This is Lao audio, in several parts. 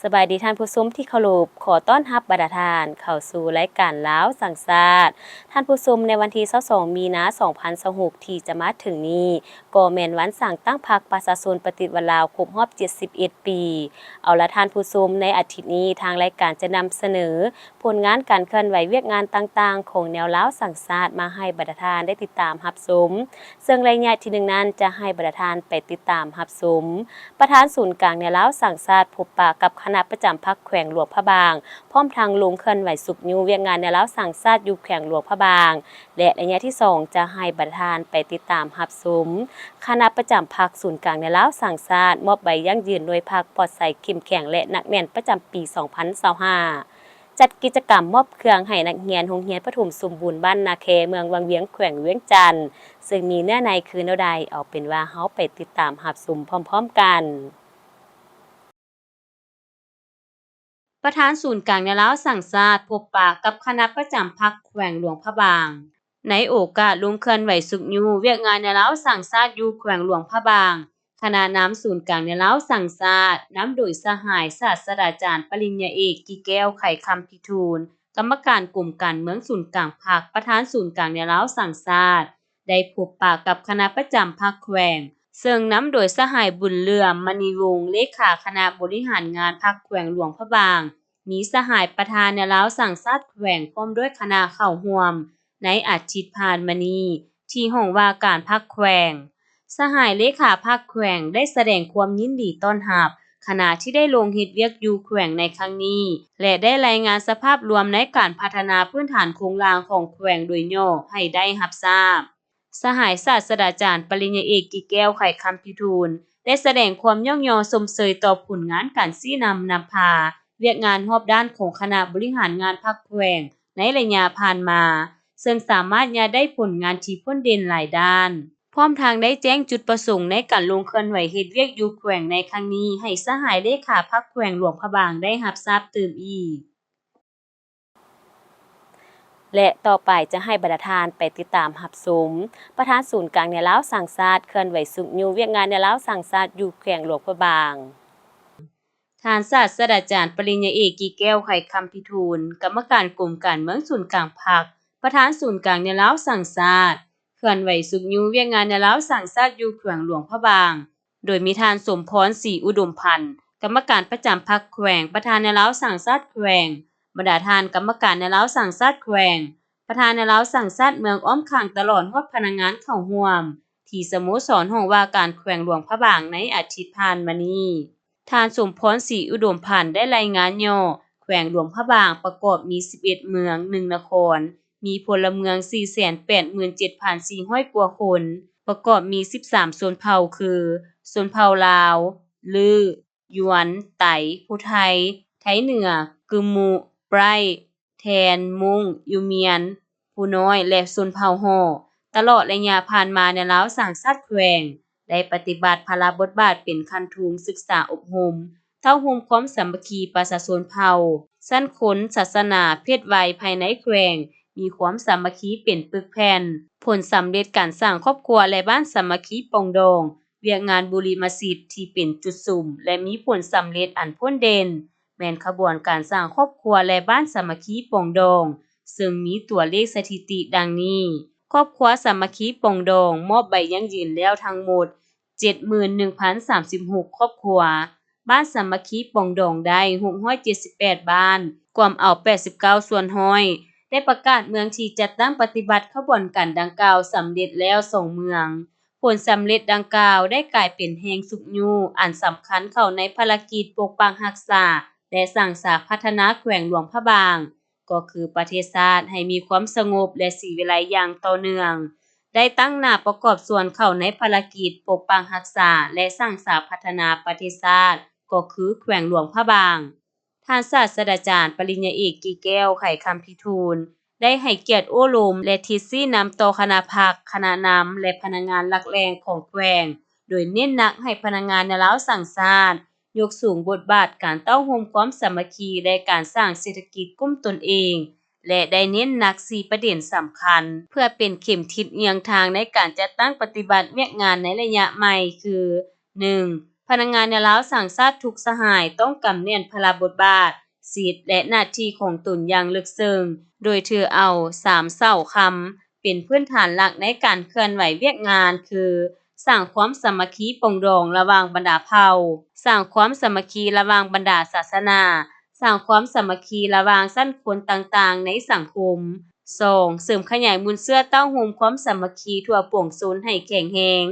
ສະບາຍດີທ່ານຜູ້ຊົມທີ່ເຄົາລົບ, ຂໍຕ້ອນຮັບບັນດາທ່ານເຂົ້າສູ່ລາຍການລາວສ້າງຊາດ. ທ່ານຜູ້ຊົມ, ໃນວັນທີຊາວສອງ ມີນາ ສອງພັນຊາວຫົກ ທີ່ຈະມາເຖິງນີ້ ກໍແມ່ນວັນສ້າງຕັ້ງພັກປະຊາຊົນປະຕິວັດລາວຄົບຮອບເຈັດສິບເອັດປີ. ເອົາລະທ່ານຜູ້ຊົມ, ໃນອາທິດນີ້ ທາງລາຍການຈະນຳສະເໜີ ຜົນງານການເຄື່ອນໄຫວວຽກງານຕ່າງໆຂອງແນວລາວສ້າງຊາດມາໃຫ້ບັນດາທ່ານໄດ້ຕິດຕາມຮັບຊົມ, ເຊິ່ງໄລຍະທີໜຶ່ງນັ້ນຈະໃຫ້ບັນດາທ່ານໄປຕິດຕາມຮັບຊົມ ປະທານສູນກາງແນວລາວສ້າງຊາດພົບປະກັບຄະນະປະຈຳພັກແຂວງຫຼວງພະບາງ, ພ້ອມທັງລົງເຄື່ອນໄຫວຊຸກຍູ້ວຽກງານແນວລາວສ້າງຊາດຢູ່ແຂວງຫຼວງພະບາງ ແລະ ໄລຍະທີສອງຈະໃຫ້ບັນດາທ່ານໄປຕິດຕາມຮັບຊົມ ຄະນະປະຈຳພັກສູນກາງແນວລາວສ້າງຊາດ ມອບໃບຢັ້ງຢືນໜ່ວຍພັກປອດໃສເຂັ້ມແຂງ ແລະ ໜັກແໜ້ນປະຈຳປີສອງພັນຊາວຫ້າ. ຈັດກິດຈະກຳມອບເຄື່ອງໃຫ້ນັກຮຽນໂຮງຮຽນປະຖົມສົມບູນບ້ານນາແຄ ເມືອງວັງວຽງ ແຂວງວຽງຈັນ, ເຊິ່ງມີເນື້ອໃນຄືແນວໃດ, ເອົາເປັນວ່າເຮົາໄປຕິດຕາມຮັບຊົມພ້ອມໆກັນ. ປະທານສູນກາງແນວລາວສ້າງຊາດພົບປະກັບຄະນະປະຈຳພັກແຂວງຫຼວງພະບາງ. ໃນໂອກາດລົງເຄື່ອນໄຫວຊຸກຍູ້ວຽກງານແນວລາວສ້າງຊາດຢູ່ແຂວງຫຼວງພະບາງ, ຄະນະນຳສູນກາງແນວລາວສ້າງຊາດ ນຳໂດຍສະຫາຍສາດສະດາຈານປະລິນຍາເອກ ກິແກ້ວ ໄຂຄຳພິທູນ, ກຳມະການກົມການເມືອງສູນກາງພັກ, ປະທານສູນກາງແນວລາວສ້າງຊາດ ໄດ້ພົບປະກັບຄະນະປະຈຳພັກແຂວງ, ເຊິ່ງນຳໂດຍສະຫາຍ ບຸນເຫຼື້ອມ ມະນີວົງ ເລຂາຄະນະບໍລິຫານງານພັກແຂວງຫຼວງພະບາງ, ມີສະຫາຍປະທານແນວລາວສ້າງຊາດແຂວງ ພ້ອມດ້ວຍຄະນະເຂົ້າຮ່ວມໃນອາທິດຜ່ານມານີ້ ທີ່ຫ້ອງວ່າການພັກແຂວງ. ສະຫາຍເລຂາພັກແຂວງໄດ້ສະແດງຄວາມຍິນດີຕ້ອນຮັບຄະນະທີ່ໄດ້ລົງເຮັດວຽກຢູ່ແຂວງໃນຄັ້ງນີ້ ແລະ ໄດ້ລາຍງານສະພາບລວມໃນການພັດທະນາພື້ນຖານໂຄງລ່າງຂອງແຂວງໂດຍຫຍໍ້ໃຫ້ໄດ້ຮັບຊາບ. ສະຫາຍສາດສະດາຈານປະລິນຍາເອກ ກິແກ້ວ ໄຂຄຳພິທູນ ໄດ້ສະແດງຄວາມຍ້ອງຍໍຊົມເຊີຍຕໍ່ຜົນງານການຊີ້ນຳນຳພາວຽກງານຮອບດ້ານຂອງຄະນະບໍລິຫານງານພັກແຂວງໃນໄລຍະຜ່ານມາ, ເຊິ່ງສາມາດຍາດໄດ້ຜົນງານທີ່ພົ້ນເດັ່ນຫຼາຍດ້ານ, ພ້ອມທັງໄດ້ແຈ້ງຈຸດປະສົງໃນການລົງເຄື່ອນໄຫວເຮັດວຽກຢູ່ແຂວງໃນຄັ້ງນີ້ ໃຫ້ສະຫາຍເລຂາພັກແຂວງຫຼວງພະບາງໄດ້ຮັບຊາບຕື່ມອີກ. ແລະ ຕໍ່ໄປຈະໃຫ້ບັນດາທ່ານໄປຕິດຕາມຮັບຊົມ ປະທານສູນກາງແນວລາວສ້າງຊາດ ເຄື່ອນໄຫວຊຸກຍູ້ວຽກງານແນວລາວສ້າງຊາດຢູ່ແຂວງຫຼວງພະບາງ. ທ່ານສາດສະດາຈານປະລິນຍາເອກ ກິແກ້ວ ໄຂຄຳພິທູນ, ກຳມະການກົມການເມືອງສູນກາງພັກ, ປະທານສູນກາງແນວລາວສ້າງຊາດ, ເຄື່ອນໄຫວຊຸກຍູ້ວຽກງານແນວລາວສ້າງຊາດຢູ່ແຂວງຫຼວງພະບາງ. ໂດຍມີທ່ານ ສົມພອນ ສີອຸດົມພັນ, ກຳມະການປະຈຳພັກແຂວງ, ປະທານແນວລາວສ້າງຊາດແຂວງ, ບັນດາທ່ານກຳມະການແນວລາວສ້າງຊາດແຂວງ, ປະທານແນວລາວສ້າງຊາດເມືອງອ້ອມຂ້າງ ຕະຫຼອດຮອດພະນັກງານເຂົ້າຮ່ວມ ທີ່ສະໂມສອນຫ້ອງວ່າການແຂວງຫຼວງພະບາງໃນອາທິດຜ່ານມານີ້. ທ່ານ ສົມພອນ ສີອຸດົມພັນ ໄດ້ລາຍງານຫຍໍ້ ແຂວງຫຼວງພະບາງປະກອບມີສິບເອັດເມືອງ, ໜຶ່ງນະຄອນ, ມີພົນລະເມືອງສີ່ແສນແປດໝື່ນເຈັດພັນສີ່ຮ້ອຍກວ່າຄົນ, ປະກອບມີສິບສາມຊົນເຜົ່າຄື ຊົນເຜົ່າລາວ, ລື, ຢວນ, ໄຕ, ພູໄທ, ໄທເໜືອ, ກຶມມຸ, ໄປຣ, ແທນ, ມົ້ງ, ອິວມຽນ, ພູນ້ອຍ ແລະ ຊົນເຜົ່າຫໍ່. ຕະຫຼອດໄລຍະຜ່ານມາ ແນວລາວສ້າງຊາດແຂວງ ໄດ້ປະຕິບັດພາລະບົດບາດເປັນຄັນທຸງສຶກສາອົບຮົມ, ເຕົ້າໂຮມຄວາມສາມັກຄີປະຊາຊົນເຜົ່າ, ຊັ້ນຄົນ, ສາສະໜາ, ເພດໄວ ພາຍໃນແຂວງ ມີຄວາມສາມັກຄີເປັນປຶກແຜ່ນ. ຜົນສຳເລັດການສ້າງຄອບຄົວ ແລະ ບ້ານສາມັກຄີປອງດອງ, ວຽກງານບຸລິມະສິດທີ່ເປັນຈຸດສຸມ ແລະ ມີຜົນສຳເລັດອັນພົ້ນເດັ່ນ ແມ່ນຂະບວນການສ້າງຄອບຄົວ ແລະ ບ້ານສາມັກຄີປອງດອງ, ເຊິ່ງມີຕົວເລກສະຖິຕິດັ່ງນີ້: ຄອບຄົວສາມັກຄີປອງດອງ ມອບໃບຢັ້ງຢືນແລ້ວທັງໝົດ ເຈັດໝື່ນໜຶ່ງພັນສາມສິບຫົກຄອບຄົວ, ບ້ານສາມັກຄີປອງດອງໄດ້ ຫົກຮ້ອຍເຈັດສິບແປດບ້ານ, ກວມເອົາ ແປດສິບເກົ້າສ່ວນຮ້ອຍ, ໄດ້ປະກາດເມືອງທີ່ຈັດຕັ້ງປະຕິບັດຂະບວນການດັ່ງກ່າວສຳເລັດແລ້ວ ສອງເມືອງ. ຜົນສຳເລັດດັ່ງກ່າວໄດ້ກາຍເປັນແຮງຊຸກຍູ້ອັນສຳຄັນເຂົ້າໃນພາລະກິດປົກປັກຮັກສາ ແລະ ສ້າງສາພັດທະນາແຂວງຫຼວງພະບາງ, ກໍຄືປະເທດຊາດໃຫ້ມີຄວາມສະຫງົບ ແລະ ສີວິໄລຢ່າງຕໍ່ເນື່ອງ, ໄດ້ຕັ້ງໜ້າປະກອບສ່ວນເຂົ້າໃນພາລະກິດປົກປັກຮັກສາ ແລະ ສ້າງສາພັດທະນາປະເທດຊາດ, ກໍຄືແຂວງຫຼວງພະບາງ. ທ່ານສາດສະດາຈານປະລິນຍາເອກ ກີແກ້ວ ໄຂຄຳພິທູນ ໄດ້ໃຫ້ກຽດໂອ້ລົມ ແລະ ທິດຊີ້ນຳຕໍ່ຄະນະພັກ, ຄະນະນຳ ແລະ ພະນັກງານຫຼັກແຫຼ່ງຂອງແຂວງ, ໂດຍເນັ້ນໜັກໃຫ້ພະນັກງານແນວລາວສ້າງຊາດ ຍົກສູງບົດບາດການເຕົ້າໂຮມຄວາມສາມັກຄີ ແລະ ການສ້າງເສດຖະກິດກຸ່ມຕົນເອງ ແລະ ໄດ້ເນັ້ນໜັກສີ່ປະເດັນສຳຄັນ ເພື່ອເປັນເຂັມທິດເຍືອງທາງໃນການຈັດຕັ້ງປະຕິບັດວຽກງານໃນໄລຍະໃໝ່ ຄື ໜຶ່ງ ພະນັກງານແນວລາວສ້າງຊາດທຸກສະຫາຍຕ້ອງກຳແໜ້ນພາລະບົດບາດ, ສິດ ແລະ ໜ້າທີ່ຂອງຕົນຢ່າງເລິກເຊິ່ງ, ໂດຍຖືເອົາສາມເສົາຄຳເປັນພື້ນຖານຫຼັກໃນການເຄື່ອນໄຫວວຽກງານ ຄື ສ້າງຄວາມສາມັກຄີປອງດອງລະຫວ່າງບັນດາເຜົ່າ, ສ້າງຄວາມສາມັກຄີລະຫວ່າງບັນດາສາສະໜາ, ສ້າງຄວາມສາມັກຄີລະຫວ່າງຊັ້ນຄົນຕ່າງໆໃນສັງຄົມ. ສອງ, ເສີມຂະຫຍາຍມູນເຊື້ອເຕົ້າໂຮມຄວາມສາມັກຄີທົ່ວປວງຊົນໃຫ້ແຂງແຮງ,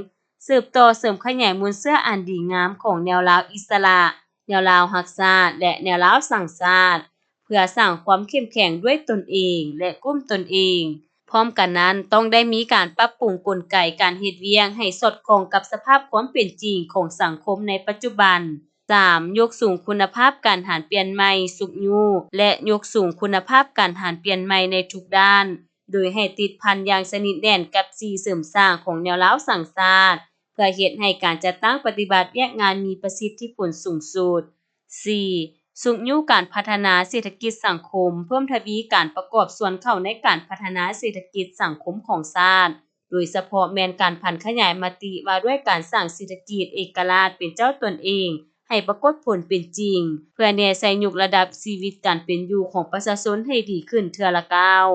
ສືບຕໍ່ເສີມຂະຫຍາຍມູນເຊື້ອອັນດີງາມຂອງແນວລາວອິດສະຫຼະ, ແນວລາວຮັກຊາດ ແລະ ແນວລາວສ້າງຊາດ ເພື່ອສ້າງຄວາມເຂັ້ມແຂງດ້ວຍຕົນເອງ ແລະ ກຸ່ມຕົນເອງ. ພ້ອມກັນນັ້ນ, ຕ້ອງໄດ້ມີການປັບປຸງກົນໄກການເຮັດວຽກໃຫ້ສອດຄ່ອງກັບສະພາບຄວາມເປັນຈິງຂອງສັງຄົມໃນປັດຈຸບັນ. ສາມ, ຍົກສູງຄຸນນະພາບການຫັນປ່ຽນໃໝ່, ຊຸກຍູ້ ແລະ ຍົກສູງຄຸນນະພາບການຫັນປ່ຽນໃໝ່ໃນທຸກດ້ານ, ໂດຍໃຫ້ຕິດພັນຢ່າງສະໜິດແໜ້ນກັບສີ່ເສີມສ້າງຂອງແນວລາວສ້າງຊາດ, ເພື່ອເຮັດໃຫ້ການຈັດຕັ້ງປະຕິບັດວຽກງານມີປະສິດທິຜົນສູງສຸດ. ສີ່, ຊຸກຍູ້ການພັດທະນາເສດຖະກິດສັງຄົມ, ເພີ່ມທະວີການປະກອບສ່ວນເຂົ້າໃນການພັດທະນາເສດຖະກິດສັງຄົມຂອງຊາດ, ໂດຍສະເພາະແມ່ນການຜັນຂະຫຍາຍມະຕິວ່າດ້ວຍການສ້າງເສດຖະກິດເອກະລາດເປັນເຈົ້າຕົນເອງໃຫ້ປາກົດຜົນເປັນຈິງ, ເພື່ອແນໃສ່ຍົກລະດັບຊີວິດການເປັນຢູ່ຂອງປະຊາຊົນໃຫ້ດີຂຶ້ນເທື່ອລະກ້າວ.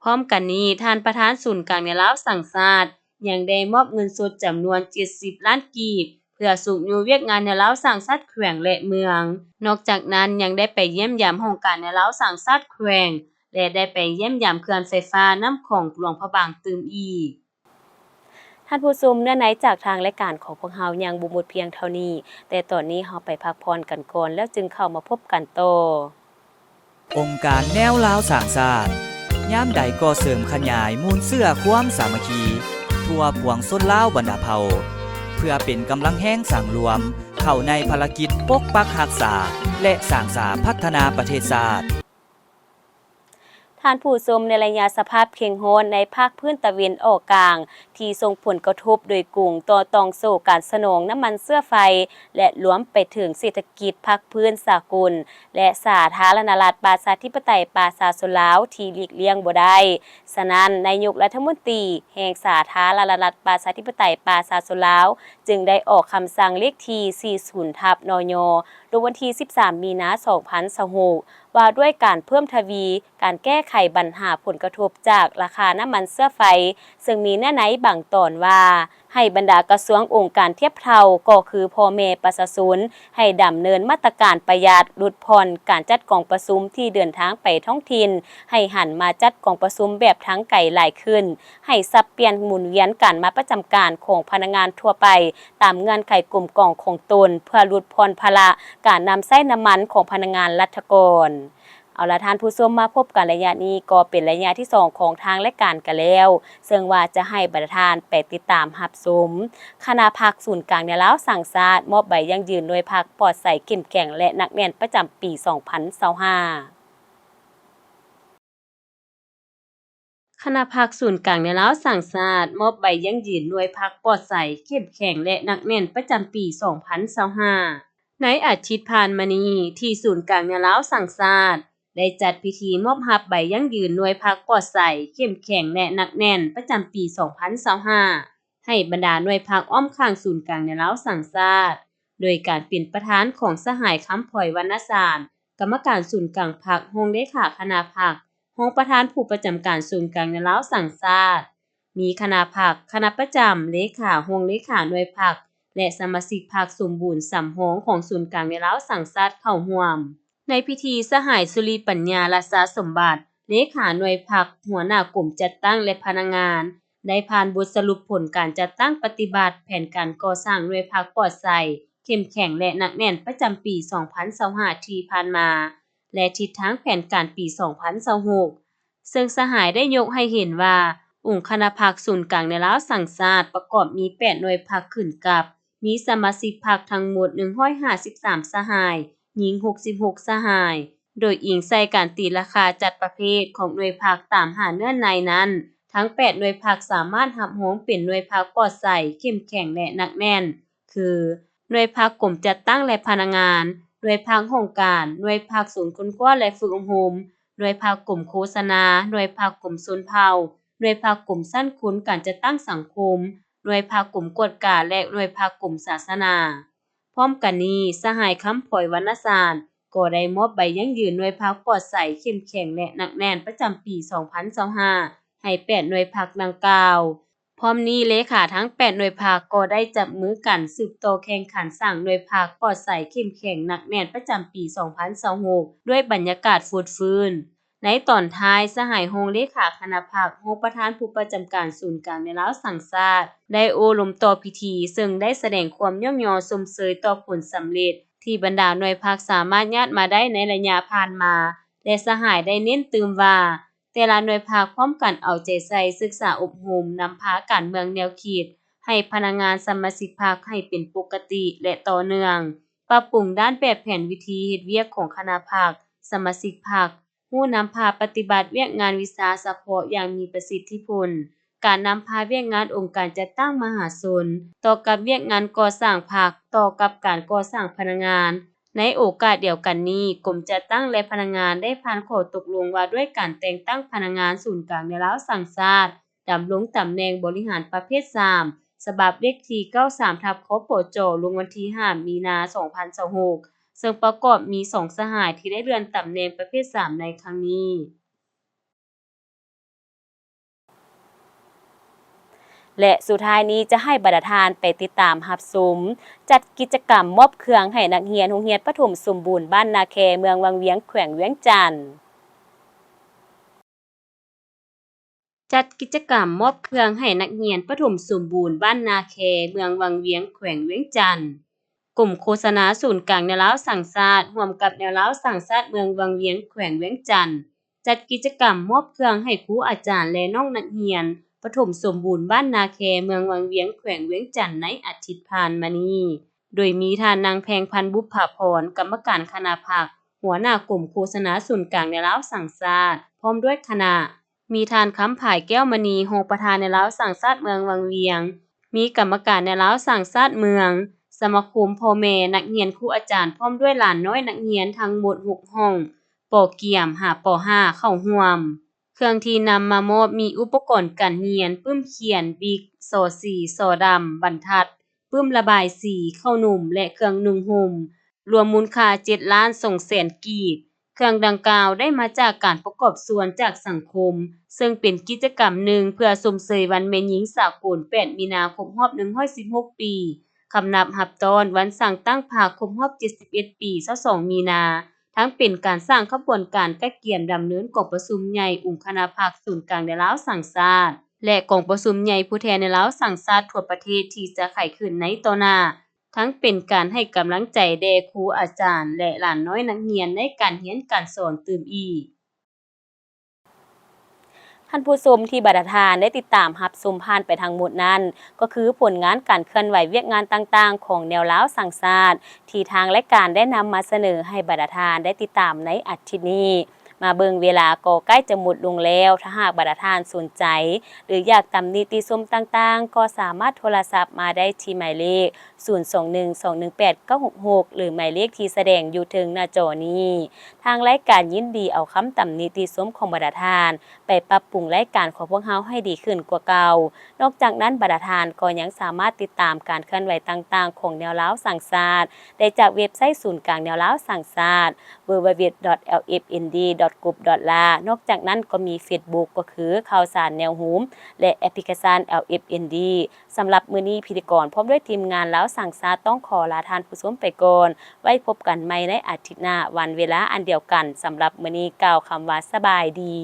ພ້ອມກັນນີ້, ທ່ານປະທານສູນກາງແນວລາວສ້າງຊາດ ຍັງໄດ້ມອບເງິນສົດຈຳນວນເຈັດສິບລ້ານກີບ ເພື່ອຊຸກຍູ້ວຽກງານແນວລາວສ້າງຊາດແຂວງ ແລະ ເມືອງ. ນອກຈາກນັ້ນ, ຍັງໄດ້ໄປຢ້ຽມຢາມຫ້ອງການແນວລາວສ້າງຊາດແຂວງ ແລະ ໄດ້ໄປຢ້ຽມຢາມເຂື່ອນໄຟຟ້ານ້ຳຂອງຫຼວງພະບາງຕື່ມອີກ. ທ່ານຜູ້ຊົມ, ເນື້ອໃນຈາກທາງລາຍການຂອງພວກເຮົາຍັງບໍ່ໝົດພຽງເທົ່ານີ້, ແຕ່ຕອນນີ້ເຮົາໄປພັກຜ່ອນກັນກ່ອນ ແລ້ວຈຶ່ງເຂົ້າມາພົບກັນຕໍ່. ອົງການແນວລາວສ້າງຊາດ ຍາມໃດກໍເສີມຂະຫຍາຍມູນເຊື້ອຄວາມສາມັກຄີ ທົ່ວປວງຊົນລາວບັນດາເຜົ່າ ເພື່ອເປັນກຳລັງແຮງສັງລວມ ເຂົ້າໃນພາລະກິດປົກປັກຮັກສາ ແລະ ສ້າງສາພັດທະນາປະເທດຊາດ. ທ່ານຜູ້ຊົມ, ໃນໄລຍະສະພາບເຄັ່ງຮ້ອນໃນພາກພື້ນຕາເວັນອອກກາງ ທີ່ສົ່ງຜົນກະທົບໂດຍກົງຕໍ່ຕ່ອງໂສ້ການສະໜອງນ້ຳມັນເຊື້ອໄຟ ແລະ ລວມໄປເຖິງເສດຖະກິດພາກພື້ນສາກົນ ແລະ ສາທາລະນະລັດປະຊາທິປະໄຕປະຊາຊົນລາວທີ່ຫຼີກລ່ຽງບໍ່ໄດ້. ສະນັ້ນ, ນາຍົກລັດຖະມົນຕີແຫ່ງສາທາລະນະລັດປະຊາທິປະໄຕປະຊາຊົນລາວ ຈຶ່ງໄດ້ອອກຄຳສັ່ງເລກທີສີ່ສິບ ທັບ ນຍ ລົງວັນທີສິບສາມ ມີນາ ສອງພັນຊາວຫົກ ວ່າດ້ວຍການເພີ່ມທະວີການແກ້ໄຂບັນຫາຜົນກະທົບຈາກລາຄານ້ຳມັນເຊື້ອໄຟ ເຊິ່ງມີເນື້ອໃນບາງຕອນວ່າ ໃຫ້ບັນດາກະຊວງ, ອົງການທຽບເທົ່າ ກໍຄືພໍ່ແມ່ປະຊາຊົນ ໃຫ້ດຳເນີນມາດຕະການປະຢັດ, ຫຼຸດຜ່ອນການຈັດກອງປະຊຸມທີ່ເດີນທາງໄປທ້ອງຖິ່ນ, ໃຫ້ຫັນມາຈັດກອງປະຊຸມແບບທາງໄກຫຼາຍຂຶ້ນ, ໃຫ້ສັບປ່ຽນໝູນວຽນການມາປະຈຳການຂອງພະນັກງານທົ່ວໄປຕາມເງື່ອນໄຂກົມກອງຂອງຕົນ ເພື່ອຫຼຸດຜ່ອນພາລະການນຳໃຊ້ນ້ຳມັນຂອງພະນັກງານລັດຖະກອນ. ເອົາລະທ່ານຜູ້ຊົມ, ມາພົບກັນໄລຍະນີ້ກໍເປັນໄລຍະທີສອງຂອງທາງລາຍການກັນແລ້ວ, ເຊິ່ງວ່າຈະໃຫ້ບັນດາທ່ານໄປຕິດຕາມຮັບຊົມ ຄະນະພັກສູນກາງແນວລາວສ້າງຊາດ ມອບໃບຢັ້ງຢືນໜ່ວຍພັກປອດໃສ, ເຂັ້ມແຂງ ແລະ ໜັກແໜ້ນ ປະຈຳປີສອງພັນຊາວຫ້າ. ຄະນະພັກສູນກາງແນວລາວສ້າງຊາດ ມອບໃບຢັ້ງຢືນໜ່ວຍພັກປອດໃສ, ເຂັ້ມແຂງ ແລະ ໜັກແໜ້ນ ປະຈຳປີສອງພັນຊາວຫ້າ. ໃນອາທິດຜ່ານມານີ້, ທີ່ສູນກາງແນວລາວສ້າງຊາດ ໄດ້ຈັດພິທີມອບຮັບໃບຢັ້ງຢືນໜ່ວຍພັກປອດໃສ, ເຂັ້ມແຂງ ແລະ ໜັກແໜ້ນ ປະຈຳປີສອງພັນຊາວຫ້າ ໃຫ້ບັນດາໜ່ວຍພັກອ້ອມຂ້າງສູນກາງແນວລາວສ້າງຊາດ, ໂດຍການເປັນປະທານຂອງສະຫາຍ ຄຳພອຍ ວັນນະສານ ກຳມະການສູນກາງພັກ, ຮອງເລຂາຄະນະພັກ, ຮອງປະທານຜູ້ປະຈຳການສູນກາງແນວລາວສ້າງຊາດ, ມີຄະນະພັກ, ຄະນະປະຈຳ, ເລຂາ, ຮອງເລຂາໜ່ວຍພັກ ແລະ ສະມາຊິກພັກສົມບູນສຳຮອງຂອງສູນກາງແນວລາວສ້າງຊາດເຂົ້າຮ່ວມ. ໃນພິທີ, ສະຫາຍ ສຸລິປັນຍາ ລາຊາສົມບັດ ເລຂາໜ່ວຍພັກ, ຫົວໜ້າກົມຈັດຕັ້ງ ແລະ ພະນັກງານ ໄດ້ຜ່ານບົດສະຫຼຸບຜົນການຈັດຕັ້ງປະຕິບັດແຜນການກໍ່ສ້າງໜ່ວຍພັກປອດໃສ, ເຂັ້ມແຂງ ແລະ ໜັກແໜ້ນ ປະຈຳປີສອງພັນຊາວຫ້າ ທີ່ຜ່ານມາ ແລະ ທິດທາງແຜນການປີສອງພັນຊາວຫົກ ເຊິ່ງສະຫາຍໄດ້ຍົກໃຫ້ເຫັນວ່າ ອົງຄະນະພັກສູນກາງແນວລາວສ້າງຊາດ ປະກອບມີແປດໜ່ວຍພັກຂຶ້ນກັບ ມີສະມາຊິກພັກທັງໝົດໜຶ່ງຮ້ອຍຫ້າສິບສາມສະຫາຍ, ຍິງຫົກສິບຫົກສະຫາຍ. ໂດຍອີງໃສ່ການຕີລາຄາຈັດປະເພດຂອງໜ່ວຍພັກຕາມຫ້າເນື້ອໃນນັ້ນ, ທັງແປດໜ່ວຍພັກສາມາດຮັບຮອງເປັນໜ່ວຍພັກປອດໃສ, ເຂັ້ມແຂງ ແລະ ໜັກແໜ້ນ ຄື ໜ່ວຍພັກກົມຈັດຕັ້ງ ແລະ ພະນັກງານ, ໜ່ວຍພັກຫ້ອງການ, ໜ່ວຍພັກສູນຄົ້ນຄວ້າ ແລະ ຝຶກອົບຮົມ, ໜ່ວຍພັກກົມໂຄສະນາ, ໜ່ວຍພັກກົມຊົນເຜົ່າ, ໜ່ວຍພັກກົມຊັ້ນຄຸນການຈັດຕັ້ງສັງຄົມ, ໜ່ວຍພັກກົມກວດກາ ແລະ ໜ່ວຍພັກກົມສາສະໜາ. ພ້ອມກັນນີ້, ສະຫາຍ ຄຳພອຍ ວັນນະສານ ກໍໄດ້ມອບໃບຢັ້ງຢືນໜ່ວຍພັກປອດໃສ, ເຂັ້ມແຂງ ແລະ ໜັກແໜ້ນ ປະຈຳປີສອງພັນຊາວຫ້າ ໃຫ້ແປດໜ່ວຍພັກດັ່ງກ່າວ. ພ້ອມນີ້, ເລຂາທັງແປດໜ່ວຍພັກກໍໄດ້ຈັບມືກັນສືບຕໍ່ແຂ່ງຂັນສ້າງໜ່ວຍພັກປອດໃສ, ເຂັ້ມແຂງ, ໜັກແໜ້ນ ປະຈຳປີສອງພັນຊາວຫົກ ດ້ວຍບັນຍາກາດຟົດຟື້ນ. ໃນຕອນທ້າຍ, ສະຫາຍຮອງເລຂາຄະນະພັກ, ຮອງປະທານຜູ້ປະຈຳການສູນກາງແນວລາວສ້າງຊາດ ໄດ້ໂອ້ລົມຕໍ່ພິທີ, ເຊິ່ງໄດ້ສະແດງຄວາມຍ້ອງຍໍຊົມເຊີຍຕໍ່ຜົນສຳເລັດທີ່ບັນດາໜ່ວຍພັກສາມາດຍາດມາໄດ້ໃນໄລຍະຜ່ານມາ ແລະ ສະຫາຍໄດ້ເນັ້ນຕື່ມວ່າ ແຕ່ລະໜ່ວຍພັກພ້ອມກັນເອົາໃຈໃສ່ສຶກສາອົບຮົມ, ນຳພາການເມືອງແນວຄິດໃຫ້ພະນັກງານສະມາຊິກພັກໃຫ້ເປັນປົກກະຕິ ແລະ ຕໍ່ເນື່ອງ, ປັບປຸງດ້ານແບບແຜນວິທີເຮັດວຽກຂອງຄະນະພັກ, ສະມາຊິກພັກ, ຮູ້ນຳພາປະຕິບັດວຽກງານວິຊາສະເພາະຢ່າງມີປະສິດທິຜົນ, ການນຳພາວຽກງານອົງການຈັດຕັ້ງມະຫາຊົນ, ຕໍ່ກັບວຽກງານກໍ່ສ້າງພັກ, ຕໍ່ກັບການກໍ່ສ້າງພະນັກງານ. ໃນໂອກາດດຽວກັນນີ້, ກົມຈັດຕັ້ງ ແລະ ພະນັກງານໄດ້ຜ່ານຂໍ້ຕົກລົງວ່າດ້ວຍການແຕ່ງຕັ້ງພະນັກງານສູນກາງແນວລາວສ້າງຊາດ ດຳລົງຕຳແໜ່ງບໍລິຫານປະເພດສາມ ສະບັບເລກທີເກົ້າສາມ ທັບ ຄປຈ ລົງວັນທີຫ້າ ມີນາ ສອງພັນຊາວຫົກ ເຊິ່ງປະກອບມີສອງສະຫາຍທີ່ໄດ້ເລື່ອນຕຳແໜ່ງປະເພດສາມໃນຄັ້ງນີ້. ແລະ ສຸດທ້າຍນີ້ຈະໃຫ້ບັນດາທ່ານໄປຕິດຕາມຮັບຊົມ ຈັດກິດຈະກຳມອບເຄື່ອງໃຫ້ນັກຮຽນໂຮງຮຽນປະຖົມສົມບູນບ້ານນາແຄ ເມືອງວັງວຽງ ແຂວງວຽງຈັນ. ຈັດກິດຈະກຳມອບເຄື່ອງໃຫ້ນັກຮຽນປະຖົມສົມບູນບ້ານນາແຄ ເມືອງວັງວຽງ ແຂວງວຽງຈັນ. ກົມໂຄສະນາສູນກາງແນວລາວສ້າງຊາດ ຮ່ວມກັບແນວລາວສ້າງຊາດເມືອງວັງວຽງ ແຂວງວຽງຈັນ ຈັດກິດຈະກຳມອບເຄື່ອງໃຫ້ຄູອາຈານ ແລະ ນ້ອງນັກຮຽນປະຖົມສົມບູນບ້ານນາແຄ ເມືອງວັງວຽງ ແຂວງວຽງຈັນ ໃນອາທິດຜ່ານມານີ້. ໂດຍມີທ່ານນາງ ແພງພັນ ບຸບຜາພອນ ກຳມະການຄະນະພັກ, ຫົວໜ້າກົມໂຄສະນາສູນກາງແນວລາວສ້າງຊາດ ພ້ອມດ້ວຍຄະນະ, ມີທ່ານ ຄຳຜາຍ ແກ້ວມະນີ ຮອງປະທານແນວລາວສ້າງຊາດເມືອງວັງວຽງ, ມີກຳມະການແນວລາວສ້າງຊາດເມືອງ, ສະມາຄົມພໍ່ແມ່ນັກຮຽນ, ຄູອາຈານ ພ້ອມດ້ວຍຫຼານນ້ອຍນັກຮຽນທັງໝົດຫົກຫ້ອງ ປໍກຽມ ຫາ ປໍຫ້າ ເຂົ້າຮ່ວມ. ເຄື່ອງທີ່ນຳມາມອບມີອຸປະກອນການຮຽນ, ປຶ້ມຂຽນ, ບິກ, ສໍສີ, ສໍດຳ, ບັນທັດ, ປຶ້ມລະບາຍສີ, ເຂົ້າໜົມ ແລະ ເຄື່ອງນຸ່ງຫົ່ມ, ລວມມູນຄ່າເຈັດລ້ານສອງແສນກີບ. ເຄື່ອງດັ່ງກ່າວໄດ້ມາຈາກການປະກອບສ່ວນຈາກສັງຄົມ, ເຊິ່ງເປັນກິດຈະກຳໜຶ່ງເພື່ອຊົມເຊີຍວັນແມ່ຍິງສາກົນ ແປດ ມີນາ ຄົບຮອບ ໜຶ່ງຮ້ອຍສິບຫົກ ປີ, ຄຳນັບຮັບຕ້ອນວັນສ້າງຕັ້ງພັກຄົບຮອບ ເຈັດສິບເອັດ ປີ ຊາວສອງ ມີນາ, ທັງເປັນການສ້າງຂະບວນການກະກຽມດຳເນີນກອງປະຊຸມໃຫຍ່ອົງຄະນະພັກສູນກາງແນວລາວສ້າງຊາດ ແລະ ກອງປະຊຸມໃຫຍ່ຜູ້ແທນແນວລາວສ້າງຊາດທົ່ວປະເທດທີ່ຈະໄຂຂຶ້ນໃນຕໍ່ໜ້າ, ທັງເປັນການໃຫ້ກຳລັງໃຈແດ່ຄູອາຈານ ແລະ ຫຼານນ້ອຍນັກຮຽນໃນການຮຽນການສອນຕື່ມອີກ. ທ່ານຜູ້ຊົມທີ່ບັນດາທ່ານໄດ້ຕິດຕາມຮັບຊົມຜ່ານໄປທັງໝົດນັ້ນ ກໍຄືຜົນງານການເຄື່ອນໄຫວວຽກງານຕ່າງໆຂອງແນວລາວສ້າງຊາດ ທີ່ທາງລາຍການໄດ້ນຳມາສະເໜີໃຫ້ບັນດາທ່ານໄດ້ຕິດຕາມໃນອາທິດນີ້. ມາເບິ່ງເວລາກໍໃກ້ຈະໝົດລົງແລ້ວ, ຖ້າຫາກບັນດາທ່ານສົນໃຈ ຫຼື ຢາກຕຳໜິຕິຊົມຕ່າງໆ ກໍສາມາດໂທລະສັບມາໄດ້ທີ່ໝາຍເລກ ສູນສອງໜຶ່ງສອງໜຶ່ງແປດເກົ້າຫົກຫົກ ຫຼື ໝາຍເລກທີ່ສະແດງຢູ່ເທິງໜ້າຈໍນີ້. ທາງລາຍການຍິນດີເອົາຄຳຕຳໜິຕິຊົມຂອງບັນດາທ່ານ ໄປປັບປຸງລາຍການຂອງພວກເຮົາໃຫ້ດີຂຶ້ນກວ່າເກົ່າ. ນອກຈາກນັ້ນ, ບັນດາທ່ານກໍຍັງສາມາດຕິດຕາມການເຄື່ອນໄຫວຕ່າງໆຂອງແນວລາວສ້າງຊາດ ໄດ້ຈາກເວັບໄຊສູນກາງແນວລາວສ້າງຊາດ www.lfnd.gov.la. ນອກຈາກນັ້ນກໍມີເຟສບຸກ ກໍຄືຂ່າວສານແນວໂຮມ ແລະ ແອັບພລິເຄຊັນ LFND. ສຳລັບມື້ນີ້, ພິທີກອນພ້ອມດ້ວຍທີມງານລາວສ້າງຊາດ ຕ້ອງຂໍລາທ່ານຜູ້ຊົມໄປກ່ອນ. ໄວ້ພົບກັນໃໝ່ໃນອາທິດໜ້າ, ວັນເວລາອັນດຽວກັນ. ສຳລັບມື້ນີ້, ກ່າວຄຳວ່າສະບາຍດີ.